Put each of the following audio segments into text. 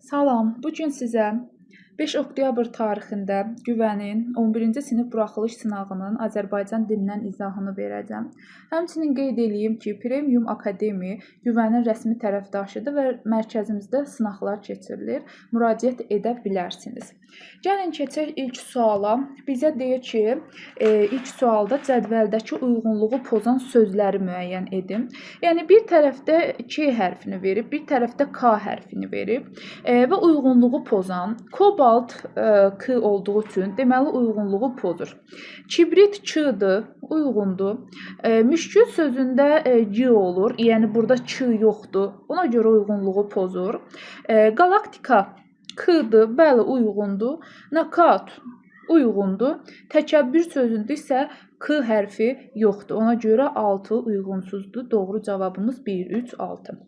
Salam, bu gün sizə 5 oktyabr tarixində Güvənin 11-ci sinif buraxılış sınağının Azərbaycan dilindən izahını verəcəm. Həmçinin qeyd eləyim ki, Premium Akademi Güvənin rəsmi tərəfdaşıdır və mərkəzimizdə sınaqlar keçirilir. Müraciət edə bilərsiniz. Gəlin keçək ilk suala. Bizə deyir ki, ilk sualda cədvəldəki uyğunluğu pozan sözləri müəyyən edin. Yəni bir tərəfdə K hərfini verib, bir tərəfdə K hərfini verib və uyğunluğu pozan kobalt K olduğu üçün deməli uyğunluğu pozur. Kibrit Ç-dır, uyğundur. Müşkül sözündə G olur, yəni burada Ç yoxdur. Ona görə uyğunluğu pozur. Galaktika K-dır, bəli uyğundur. Nokaut uyğundur. Təkəbbür sözündə isə K hərfi yoxdur. Ona görə 6 uyğunsuzdur. Doğru cavabımız 1, 3, 6.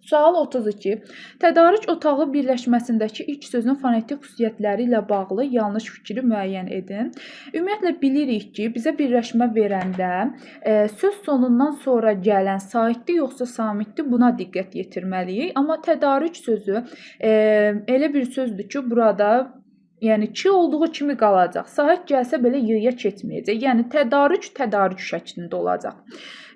Sual 32. Tədarük otağı birləşməsindəki ilk sözün fonetik xüsusiyyətləri ilə bağlı yanlış fikri müəyyən edin. Ümumiyyətlə bilirik ki, bizə birləşmə verəndə söz sonundan sonra gələn saitdir yoxsa samitdir, buna diqqət yetirməliyik. Amma tədarük sözü elə bir sözdür ki, burada yəni ki olduğu kimi qalacaq. Sait gəlsə belə y-ya keçməyəcək. Yəni tədarük tədarük şəklində olacaq.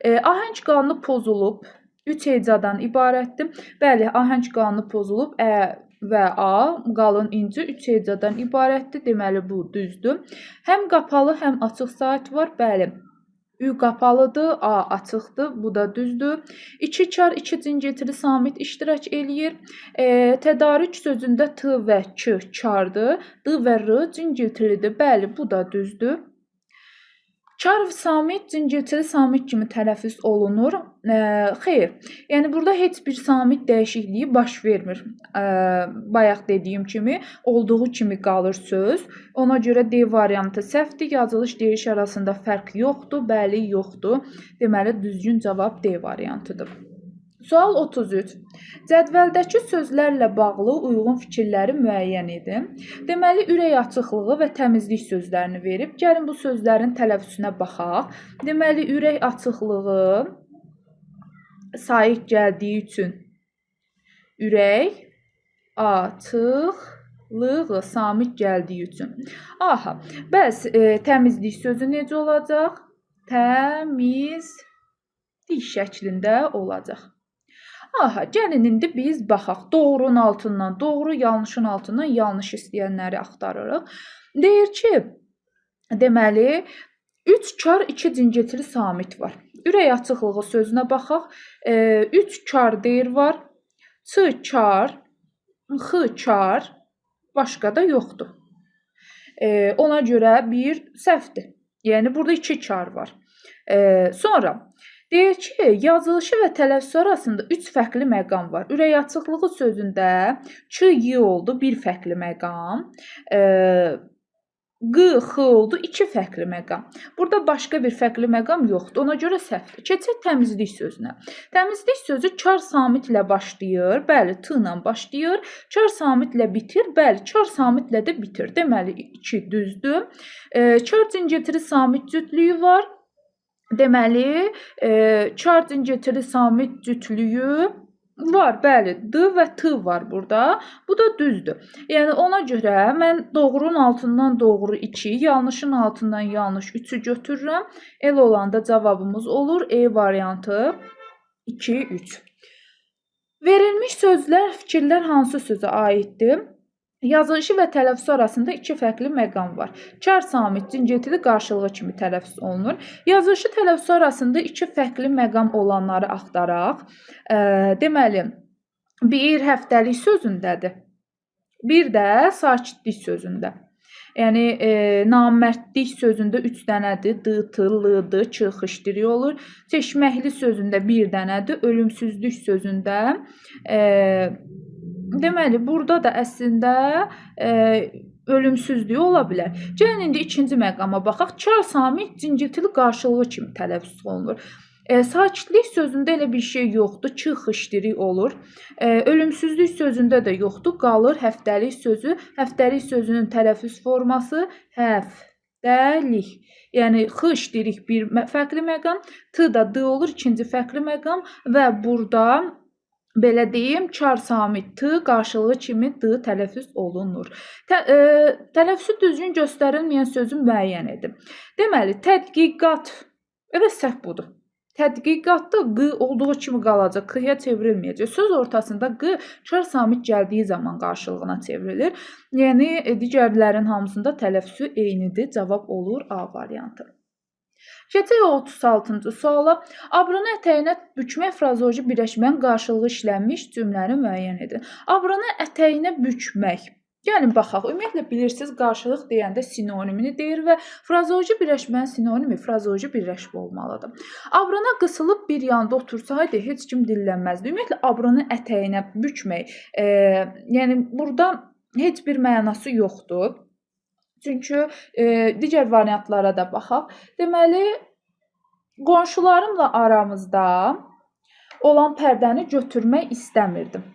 Ahəng qanunu pozulub. 3 hecadan ibarətdir. Bəli, ahəng qanunu pozulub. Ə və A qalın inci 3 hecadan ibarətdir. Deməli bu düzdür. Həm qapalı, həm açıq sait var. Bəli. Ü qapalıdır, A açıqdır. Bu da düzdür. 2 kar, 2 cingiltili samit iştirak eləyir. Tədarük sözündə T və K kardır. D və R cingiltilidir. Bəli, bu da düzdür. Kar samit, cingiltili samit kimi tələffüz olunur. Xeyr, yəni burada heç bir samit dəyişikliyi baş vermir. Bayaq dediyim kimi, olduğu kimi qalır söz. Ona görə D variantı səhvdir. Yazılış deyiş arasında fərq yoxdur. Bəli, yoxdur. Deməli, düzgün cavab D variantıdır. Sual 33. Cədvəldəki sözlərlə bağlı uyğun fikirləri müəyyən edin. Deməli, ürək açıqlığı və təmizlik sözlərini verib. Gəlin bu sözlərin tələffüzünə baxaq. Deməli, ürək açıqlığı sait gəldiyi üçün ürək açıqlığı samit gəldiyi üçün. Aha, bəs təmizlik sözü necə olacaq? Təmizlik şəklində olacaq. Aha, gəlin indi biz baxaq. Doğrunun altından doğru, yanlışın altından yanlış istəyənləri axtarırıq. Deyir ki, deməli, 3 kar, 2 cingiltili samit var. Ürək açıqlığı sözünə baxaq. 3 kar deyir var. Ç kar, X kar, başqa da yoxdur. Ona görə bir səhvdir. Yəni burada 2 kar var. Sonra deyir ki, yazılışı və tələffüzü arasında 3 fərqli məqam var. Ürək açıqlığı sözündə Ç, Y oldu, bir fərqli məqam. Q, X oldu, 2 fərqli məqam. Burada başqa bir fərqli məqam yoxdur. Ona görə səhvdir. Keçək təmizlik sözünə. Təmizlik sözü kar samit ilə başlayır. Bəli, T ilə başlayır. Kar samit ilə bitir. Bəli, kar samit ilə də bitir. Deməli, 2 düzdür. Kar cingiltili samit cütlüyü var. Deməli, kar cingiltili samit cütlüyü var, bəli, D və T var burada. Bu da düzdür. Yəni ona görə mən doğrunun altından doğru 2, yanlışın altından yanlış 3-ü götürürəm. Elə olanda cavabımız olur E variantı 2, 3. Verilmiş sözlər, fikirlər hansı sözə aiddir? Yazılışı və tələffüzü arasında 2 fərqli məqam var. Kar samit, cingiltili qarşılığı kimi tələffüz olunur. Yazılışı tələffüzü arasında 2 fərqli məqam olanları axtaraq. Deməli, bir həftəlik sözündədir. Bir də sakitlik sözündə. Yəni, namərdlik sözündə 3 dənədir. D, T, L, D, Ç, X diri olur. Çeşməkli sözündə 1 dənədir. Ölümsüzlük sözündə deməli, burada da əslində ölümsüzlüyü ola bilər. Gəlin indi ikinci məqama baxaq. Kar samit cingiltili qarşılığı kimi tələffüz olunur. Sakitlik sözündə elə bir şey yoxdur. Ç, X diri olur. Ölümsüzlük sözündə də yoxdur. Qalır həftəlik sözü. Həftəlik sözünün tələffüz forması həftəlik. Yəni X dirik bir fərqli məqam, T da D olur ikinci fərqli məqam və burada Belə deyim, kar samit T qarşılığı kimi D tələffüz olunur. Tələffüzü düzgün göstərilməyən sözü müəyyən edin. Deməli, tədqiqat, elə səhv budur. Tədqiqatda Q olduğu kimi qalacaq, K-ya çevrilməyəcək. Söz ortasında Q kar samit gəldiyi zaman qarşılığına çevrilir. Yəni, digərlərin hamısında tələffüzü eynidir. Cavab olur A variantı. Keçək 36-cı suala. Abrını ətəyinə bükmək frazeoloji birləşmənin qarşılığı işlənmiş cümləni müəyyən edin. Abrını ətəyinə bükmək. Gəlin baxaq. Ümumiyyətlə bilirsiniz, qarşılıq deyəndə sinonimini deyir və frazeoloji birləşmənin sinonimi frazeoloji birləşmə olmalıdır. Abrına qısılıb bir yanda otursaydı heç kim dillənməzdi. Ümumiyyətlə abrını ətəyinə bükmək, yəni burada heç bir mənası yoxdur. Çünki digər variantlara da baxaq. Deməli, qonşularımla aramızda olan pərdəni götürmək istəmirdim.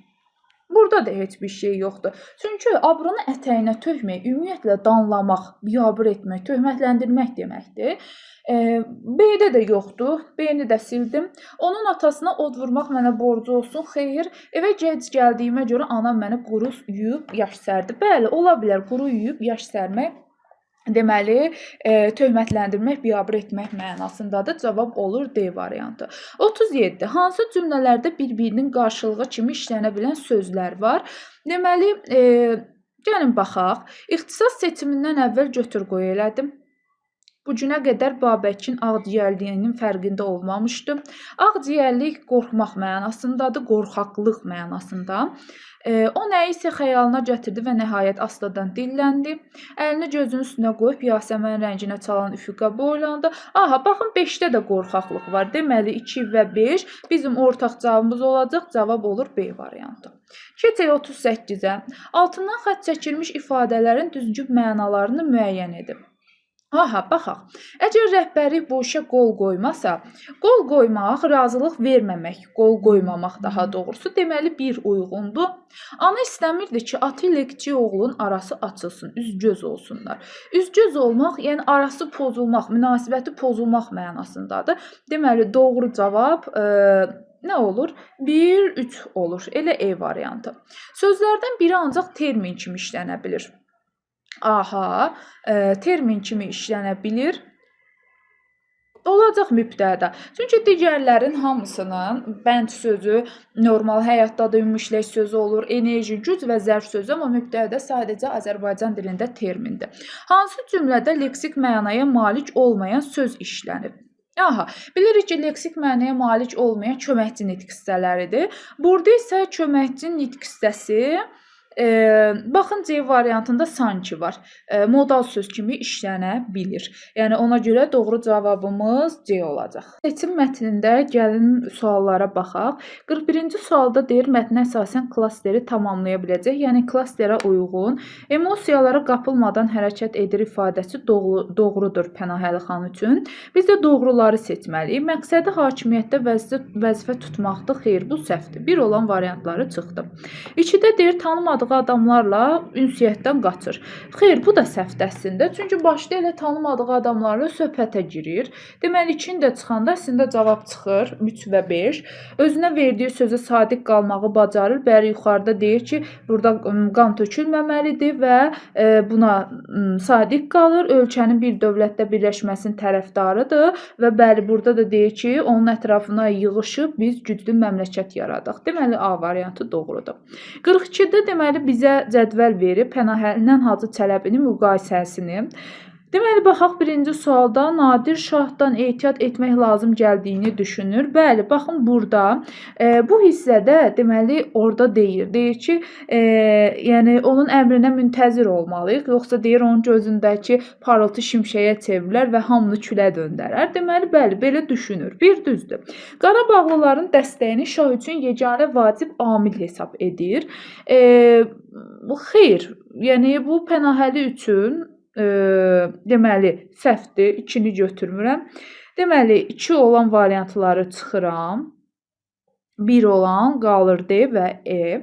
Burada da heç bir şey yoxdur. Çünki abrını ətəyinə tökmək, ümumiyyətlə danlamaq, biabır etmək, töhmətləndirmək deməkdir. B-də də yoxdur. B-ni də sildim. Onun atasına od vurmaq mənə borcu olsun. Xeyr, evə gec gəldiyimə görə anam məni quru yuyub yaş sərdi. Bəli, ola bilər quru yuyub yaş sərmək. Deməli, töhmətləndirmək, biabır etmək mənasındadır. Cavab olur D variantı. 37. Hansı cümlələrdə bir-birinin qarşılığı kimi işlənə bilən sözlər var? Deməli, gəlin baxaq. İxtisas seçimindən əvvəl götür-qoy elədim. Bu günə qədər Babəkin ağciyərliyinin fərqində olmamışdı. Ağciyərlik qorxmaq mənasındadır, qorxaqlıq mənasında. O nəyisə xəyalına gətirdi və nəhayət astadan dilləndi. Əlini gözünün üstünə qoyub Yasəmən rənginə çalan üfüqə boylandı. Aha, baxın 5-də də qorxaqlıq var. Deməli 2 və 5 bizim ortaq cavabımız olacaq. Cavab olur B variantı. Keçək 38-ə. Altından xətt çəkilmiş ifadələrin düzgün mənalarını müəyyən edin. Aha, baxaq. Əgər rəhbərlik bu işə qol qoymasa, qol qoymaq, razılıq verməmək, qol qoymamaq daha doğrusu, deməli bir uyğundur. Ana istəmirdi ki, atı ilə kiçik oğlun arası açılsın, üz-göz olsunlar. Üz-göz olmaq, yəni arası pozulmaq, münasibəti pozulmaq mənasındadır. Deməli, doğru cavab nə olur? 1, 3 olur. Elə E variantı. Sözlərdən biri ancaq termin kimi işlənə bilir. Aha, termin kimi işlənə bilir. Olacaq mübtəda. Çünki digərlərin hamısının bənd sözü normal həyatda da ümumi işlək sözü olur, enerji, güc və zərf sözü, amma mübtəda sadəcə Azərbaycan dilində termindir. Hansı cümlədə leksik mənaya malik olmayan söz işlənib? Aha, bilirik ki, leksik mənaya malik olmayan köməkçi nitq hissələridir. Burada isə köməkçi nitq hissəsi baxın C variantında sanki var. Modal söz kimi işlənə bilir. Yəni ona görə doğru cavabımız C olacaq. Seçim mətnində gəlin suallara baxaq. 41-ci sualda deyir mətnə əsasən klasteri tamamlaya biləcək. Yəni klasterə uyğun emosiyalara qapılmadan hərəkət edir ifadəsi doğrudur Pənah Əlixan üçün. Biz də doğruları seçməliyik. Məqsədi hakimiyyətdə vəzifə tutmaqdır. Xeyr, bu səhvdir. Bir olan variantları çıxdı. 2-də deyir tanımadığı adamlarla ünsiyyətdən qaçır. Xeyr, bu da səhvdir əslində. Çünki başda elə tanımadığı adamlarla söhbətə girir. Deməli, 2-ni də çıxanda əslində cavab çıxır 3 və 5. Özünə verdiyi sözə sadiq qalmağı bacarır. Bəli, yuxarıda deyir ki, burada qan tökülməməlidir və buna sadiq qalır. Ölkənin bir dövlətdə birləşməsinin tərəfdarıdır və bəli, burada da deyir ki, onun ətrafına yığışıb biz güclü məmləkət yaradaq. Deməli, A variantı doğrudur. 42-də deməli bizə cədvəl verib Pənah Əlinin Hacı Çələbinin müqayisəsini. Deməli, baxaq birinci sualda Nadir Şahdan ehtiyat etmək lazım gəldiyini düşünür. Bəli, baxın burada bu hissədə deməli orada deyir. Deyir ki, yəni onun əmrinə müntəzir olmalıyıq. Yoxsa deyir onun gözündəki parıltı şimşəyə çevrilər və hamını külə döndərər. Deməli, bəli, belə düşünür. Bir düzdür. Qarabağlıların dəstəyini şah üçün yeganə vacib amil hesab edir. Xeyr, yəni bu Pənah Əli üçün deməli, səhvdir. 2-ni götürmürəm. Deməli, 2 olan variantları çıxıram. 1 olan qalır D və E.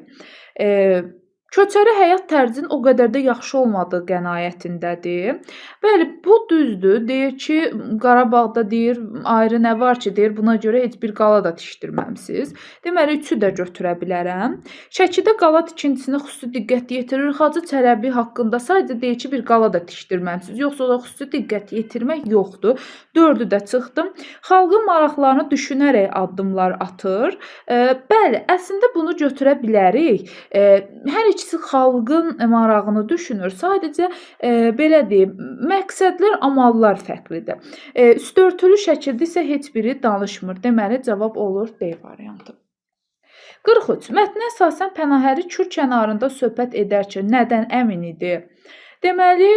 Köçəri həyat tərzinin o qədər də yaxşı olmadığı qənaətindədir. Bəli, bu düzdür. Deyir ki, Qarabağda deyir, ayrı nə var ki, deyir, buna görə heç bir qala da tikdirməmisiz. Deməli, 3-ü də götürə bilərəm. Şəkidə qala tikintisinə xüsusi diqqət yetirir. Hacı Çələbi haqqında sadəcə deyir ki, bir qala da tikdirməmisiz. Yoxsa da xüsusi diqqət yetirmək yoxdur. 4-ü də çıxdım. Xalqın maraqlarını düşünərək addımlar atır. Bəli, əslində bunu götürə bilərik. Hər ikisi xalqın marağını düşünür. Sadəcə belə deyim, məqsədlər, amallar fərqlidir. Üstörtülü şəkildə isə heç biri danışmır. Deməli, cavab olur D variantı. 43. Mətnə əsasən Pənahəli Kür kənarında söhbət edərkən nədən əmin idi? Deməli,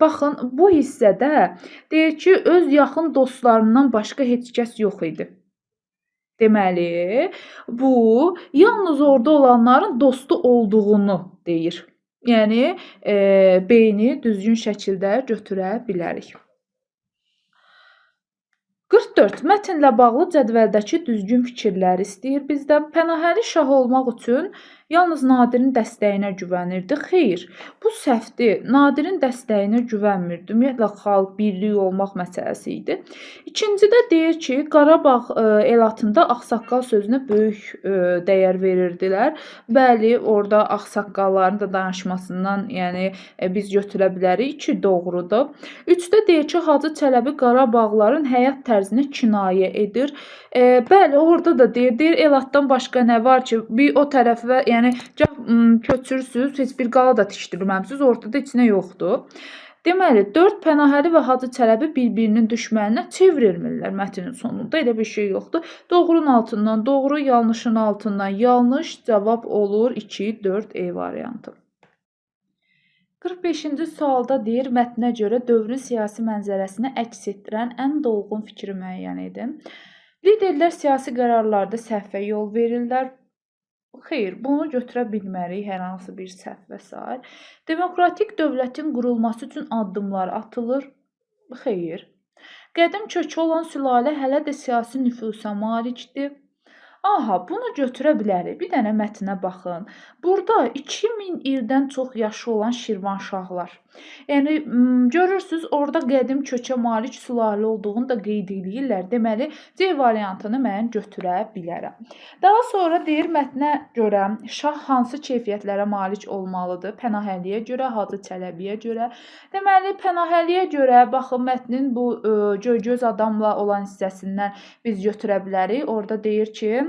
baxın, bu hissədə deyir ki, öz yaxın dostlarından başqa heç kəs yox idi. Deməli, bu yalnız orada olanların dostu olduğunu deyir. Yəni, B-ni düzgün şəkildə götürə bilərik. 44. Mətnlə bağlı cədvəldəki düzgün fikirləri istəyir bizdən. Pənahəli şah olmaq üçün yalnız Nadirin dəstəyinə güvənirdi. Xeyr, bu səhvdir. Nadirin dəstəyinə güvənmirdi. Ümumiyyətlə, xalq birliyi olmaq məsələsi idi. İkincidə deyir ki, Qarabağ elatında ağsaqqal sözünə böyük dəyər verirdilər. Bəli, orada ağsaqqalların da danışmasından, yəni biz götürə bilərik ki, doğrudur. Üçdə deyir ki, Hacı Çələbi Qarabağların həyat tərzinə kinayə edir. Bəli, orada da deyir, elatdan başqa nə var ki, bir o tərəfə, yəni köçürsünüz, heç bir qala da tikdirməmisiz, ortada heç nə yoxdur. Deməli, 4 Pənahəli və Hacı Çələbi bir-birinin düşməninə çevrilmirlər mətnin sonunda. Elə bir şey yoxdur. Doğrunun altından doğru, yanlışın altından yanlış cavab olur 2, 4 E variantı. 45-ci sualda deyir, mətnə görə dövrün siyasi mənzərəsini əks etdirən ən dolğun fikri müəyyən edin. Liderlər siyasi qərarlarda səhvə yol verirlər. Xeyr, bunu götürə bilmərik, hər hansı bir səhv və sair. Demokratik dövlətin qurulması üçün addımlar atılır. Xeyr. Qədim kökü olan sülalə hələ də siyasi nüfuza malikdir. Aha, bunu götürə bilərik. Bir dənə mətnə baxın. Burada 2000 ildən çox yaşı olan Şirvanşahlar. Yəni, görürsünüz, orada qədim kökə malik sülalə olduğunu da qeyd eləyirlər. Deməli, C variantını mən götürə bilərəm. Daha sonra deyir, mətnə görə şah hansı keyfiyyətlərə malik olmalıdır? Pənahəliyə görə, Hacı Çələbiyə görə. Deməli, Pənahəliyə görə, baxın, mətnin bu göygöz adamla olan hissəsindən biz götürə bilərik. Orada deyir ki,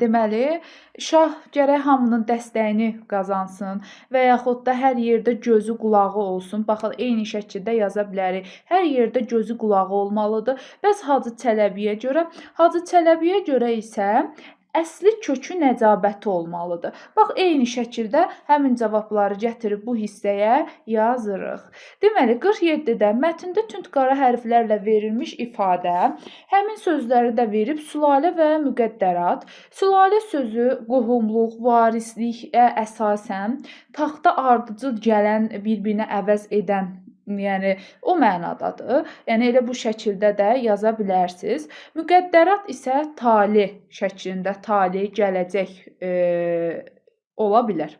deməli, şah gərək hamının dəstəyini qazansın və yaxud da hər yerdə gözü qulağı olsun. Baxın, eyni şəkildə yaza bilərik. Hər yerdə gözü qulağı olmalıdır. Bəs Hacı Çələbiyə görə? Hacı Çələbiyə görə isə əsli kökü nəcabəti olmalıdır. Bax, eyni şəkildə həmin cavabları gətirib bu hissəyə yazırıq. Deməli, 47-də mətndə tünd qara hərflərlə verilmiş ifadə, həmin sözləri də verib sülalə və müqəddərat. Sülalə sözü qohumluq, varislikə əsasən taxta ardıcıl gələn, bir-birinə əvəz edən, yəni o mənadadır. Yəni elə bu şəkildə də yaza bilərsiniz. Müqəddərat isə tali şəklində, tali, gələcək ola bilər.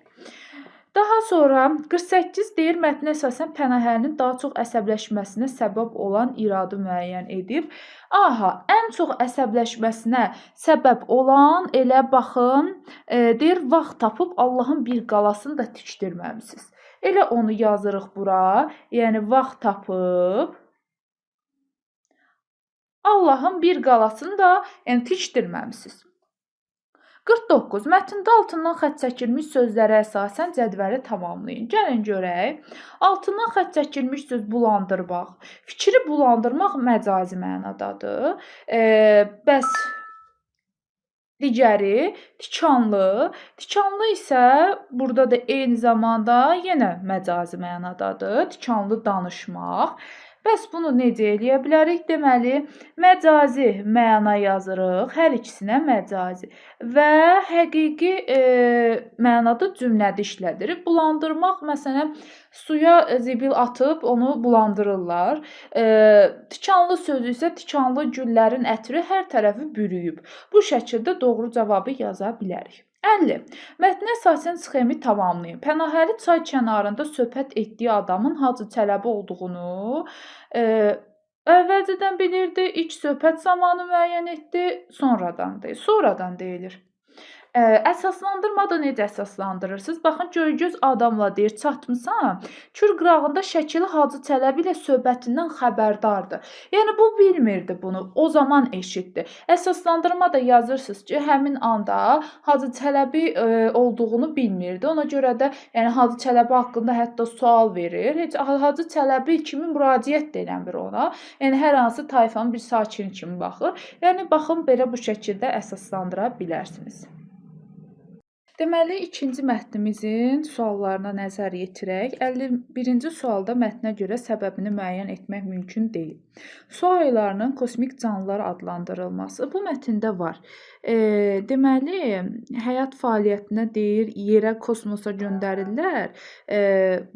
Daha sonra 48 deyir, mətnə əsasən Pənahəlinin daha çox əsəbləşməsinə səbəb olan iradı müəyyən edib. Aha, ən çox əsəbləşməsinə səbəb olan elə baxın, deyir, vaxt tapıb Allahın bir qalasını da tikdirməmisiniz. Elə onu yazırıq bura. Yəni, vaxt tapıb Allahın bir qalasını da tikdirməmisiniz. 49. Mətndə altından xətt çəkilmiş sözlərə əsasən cədvəli tamamlayın. Gəlin görək. Altından xətt çəkilmiş söz bulandırmaq. Fikri bulandırmaq məcazi mənadadır. Bəs digəri tikanlı. Tikanlı isə burada da eyni zamanda yenə məcazi mənadadır. Tikanlı danışmaq. Bəs bunu necə eləyə bilərik? Deməli, məcazi məna yazırıq. Hər ikisinə məcazi. Və həqiqi mənada cümlədə işlədirik. Bulandırmaq, məsələn, suya zibil atıb onu bulandırırlar. Tikanlı sözü isə tikanlı güllərin ətri hər tərəfi bürüyüb. Bu şəkildə doğru cavabı yaza bilərik. 50. Mətnə əsasən sxemi tamamlayın. Pənahəli çay kənarında söhbət etdiyi adamın Hacı Çələbi olduğunu əvvəlcədən bilirdi, ilk söhbət zamanı müəyyən etdi, sonradan deyil. Sonradan deyilir. Əsaslandırmada necə əsaslandırırsınız? Baxın, Göygöz adamla deyir, çatmısan. Kür qırağında şəkili Hacı Çələbi ilə söhbətindən xəbərdardır. Yəni, bu bilmirdi bunu, o zaman eşitdi. Əsaslandırma da yazırsınız ki, həmin anda Hacı Çələbi olduğunu bilmirdi. Ona görə də yəni, Hacı Çələbi haqqında hətta sual verir. Heç Hacı Çələbi kimi müraciət də eləmir ona. Yəni, hər hansı tayfanın bir sakini kimi baxır. Yəni, baxın, belə bu şəkildə əsaslandıra bilərsiniz. Deməli, ikinci mətnimizin suallarına nəzər yetirək. 51-ci sualda mətnə görə səbəbini müəyyən etmək mümkün deyil. Su ayılarının kosmik canlılar adlandırılması bu mətndə var. Deməli, həyat fəaliyyətinə deyir, yerə, kosmosa göndərirlər.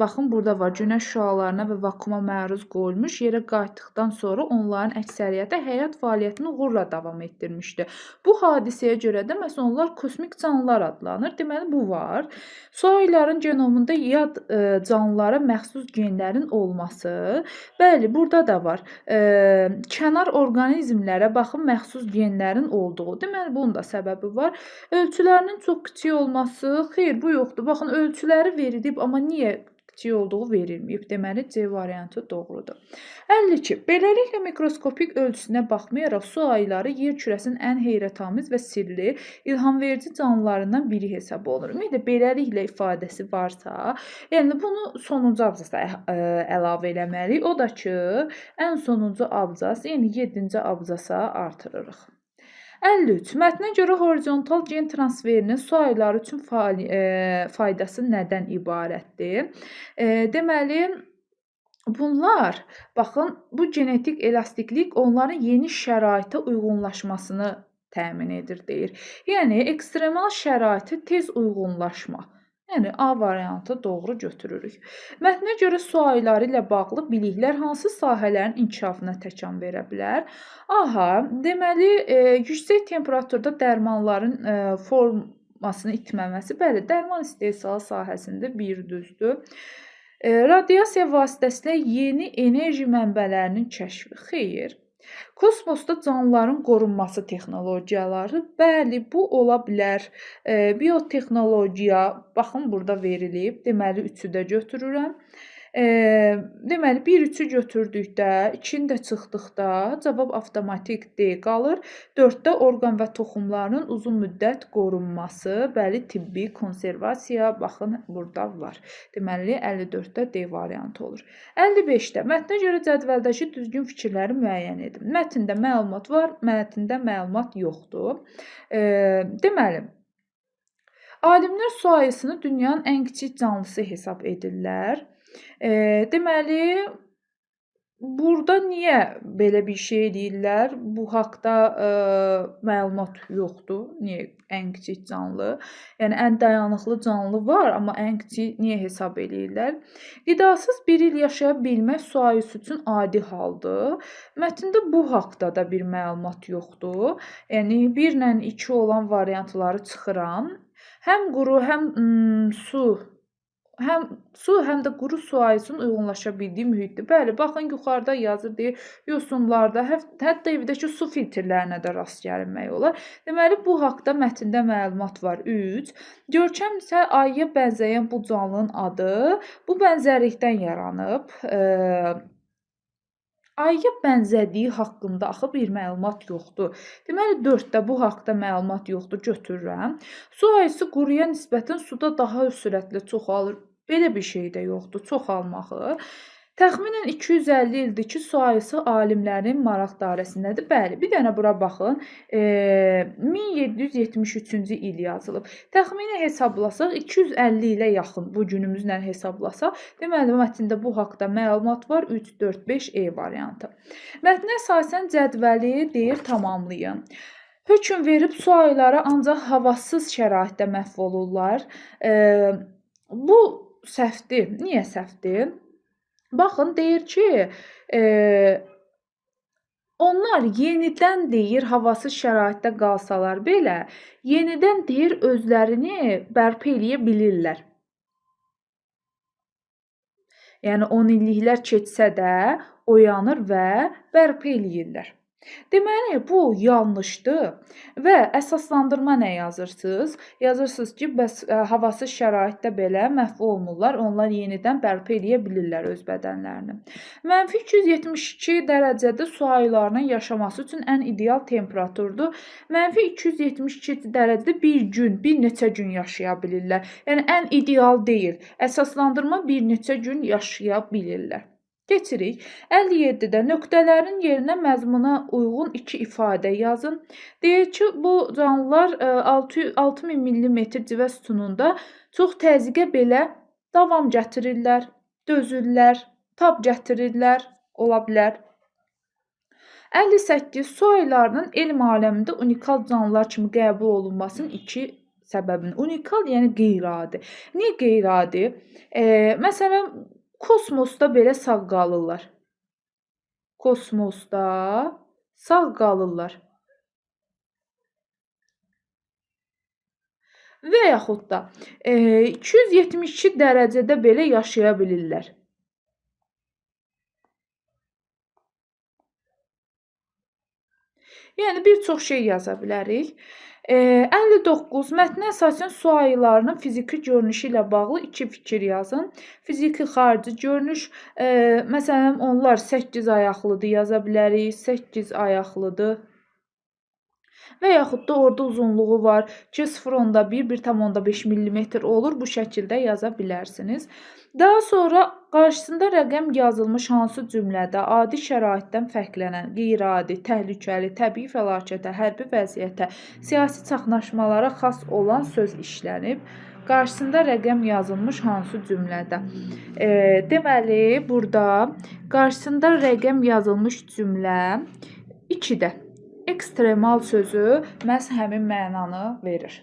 Baxın, burada var, günəş şüalarına və vakuuma məruz qoyulmuş. Yerə qayıtdıqdan sonra onların əksəriyyəti həyat fəaliyyətini uğurla davam etdirmişdi. Bu hadisəyə görə də məsələn, onlar kosmik canlılar adlanır. Deməli, bu var. Su ayıların genomunda yad canlılara məxsus genlərin olması. Bəli, burada da var. Kənar orqanizmlərə baxın, məxsus genlərin olduğu. Deməli, bunun da səbəbi var. Ölçülərinin çox kiçik olması, xeyr, bu yoxdur. Baxın, ölçüləri verilib, amma niyə kiçik olduğu verilməyib? Deməli, C variantı doğrudur. 52. Beləliklə, mikroskopik ölçüsünə baxmayaraq, su ayıları yer kürəsinin ən heyrətamiz və sirli, ilhamverici canlılarından biri hesab olunur. Ümumiyyətlə, beləliklə ifadəsi varsa, yəni bunu sonuncu abzasa əlavə eləməliyik. O da ki, ən sonuncu abzas, yəni 7-ci abzasa artırırıq. 53. Mətnə görə horizontal gen transferinin su ayıları üçün faydası nədən ibarətdir? Deməli, bunlar, baxın, bu genetik elastiklik onların yeni şəraitə uyğunlaşmasını təmin edir, deyir. Yəni, ekstremal şəraitə tez uyğunlaşma. Yəni, A variantı doğru götürürük. Mətnə görə su ayıları ilə bağlı biliklər hansı sahələrin inkişafına təkan verə bilər? Aha, deməli, yüksək temperaturda dərmanların formasını itməməsi, bəli, dərman istehsalı sahəsində bir düzdür. Radiasiya vasitəsilə yeni enerji mənbələrinin kəşfi, xeyr. Kosmosda canlıların qorunması texnologiyaları, bəli, bu ola bilər. Biotexnologiya, baxın, burada verilib, deməli, 3-ü də götürürəm. Deməli, 1-3-ü götürdükdə, 2-ni də çıxdıqda cavab avtomatik D qalır. 4-də orqan və toxumlarının uzun müddət qorunması, bəli, tibbi konservasiya, baxın, burada var. Deməli, 54-də D variantı olur. 55-də mətnə görə cədvəldəki düzgün fikirləri müəyyən edin. Mətndə məlumat var, mətndə məlumat yoxdur. Deməli, alimlər su ayısını dünyanın ən kiçik canlısı hesab edirlər. Deməli, burada niyə belə bir şey eləyirlər? Bu haqda məlumat yoxdur. Niyə ən kiçik canlı? Yəni, ən dayanıqlı canlı var, amma ən kiçik niyə hesab eləyirlər? Qidasız bir il yaşaya bilmək su ayısı üçün adi haldır. Mətndə bu haqda da bir məlumat yoxdur. Yəni, 1 ilə 2 olan variantları çıxıram. Həm quru, həm su, həm su, həm də quru su ayısının uyğunlaşa bildiyi mühitdir. Bəli, baxın, yuxarıda yazır, deyir, yosunlarda, hətta evdəki su filtrlərinə də rast gəlinmək olar. Deməli, bu haqda mətndə məlumat var. 3. Görkəm isə ayıya bənzəyən bu canlının adı bu bənzərlikdən yaranıb. Ayıya bənzədiyi haqqında axı bir məlumat yoxdur. Deməli, 4-də bu haqda məlumat yoxdur, götürürəm. Su ayısı quruya nisbətən suda daha sürətli çoxalır. Belə bir şey də yoxdur, çoxalmağı. Təxminən 250 ildir ki, su ayısı alimlərin maraq dairəsindədir. Bəli, bir dənə bura baxın. 1773-cü il yazılıb. Təxmini hesablasaq, 250 ilə yaxın bu günümüzlə hesablasaq, deməli, mətndə bu haqda məlumat var. 3, 4, 5 E variantı. Mətnə əsasən cədvəli deyir, tamamlayın. Hökm verib su ayıları ancaq havasız şəraitdə məhv olurlar. Bu səhvdir. Niyə səhvdir? Baxın, deyir ki, Onlar yenidən deyir, havasız şəraitdə qalsalar belə, yenidən deyir, özlərini bərpa eləyə bilirlər. Yəni 10 illiklər keçsə də oyanır və bərpa eləyirlər. Deməli, bu yanlışdır və əsaslandırma nə yazırsınız? Yazırsınız ki, bəs havasız şəraitdə belə məhv olmurlar, onlar yenidən bərpa eləyə bilirlər öz bədənlərini. Mənfi 272 dərəcədə su ayılarının yaşaması üçün ən ideal temperaturdur. Mənfi 272 dərəcədə bir gün, bir neçə gün yaşaya bilirlər. Yəni, ən ideal deyil. Əsaslandırma bir neçə gün yaşaya bilirlər. Keçirik. 57-də nöqtələrin yerinə məzmuna uyğun iki ifadə yazın. Deyir ki, bu canlılar 6000 millimetr civə sütununda çox təzyiqə belə davam gətirirlər, dözürlər, tab gətirirlər, ola bilər. 58. Su ayılarının elm aləmində unikal canlılar kimi qəbul olunmasının iki səbəbini. Unikal, yəni qeyri-adi. Niyə qeyri-adi? Məsələn, kosmosda belə sağ qalırlar. Kosmosda sağ qalırlar. Və yaxud da 272 dərəcədə belə yaşaya bilirlər. Yəni, bir çox şey yaza bilərik. 59. Mətnə əsasən su ayılarının fiziki görünüşü ilə bağlı iki fikir yazın. Fiziki xarici görünüş, məsələn, onlar 8 ayaqlıdır yaza bilərik. 8 ayaqlıdır. Və yaxud da orada uzunluğu var ki, 0,1, 1,5 millimetr olur. Bu şəkildə yaza bilərsiniz. Daha sonra qarşısında rəqəm yazılmış hansı cümlədə adi şəraitdən fərqlənən, qeyri-adi, təhlükəli, təbii fəlakətə, hərbi vəziyyətə, siyasi çaxnaşmalara xas olan söz işlənib? Qarşısında rəqəm yazılmış hansı cümlədə? Deməli, burada qarşısında rəqəm yazılmış cümlə 2-də. Ekstremal sözü məhz həmin mənanı verir.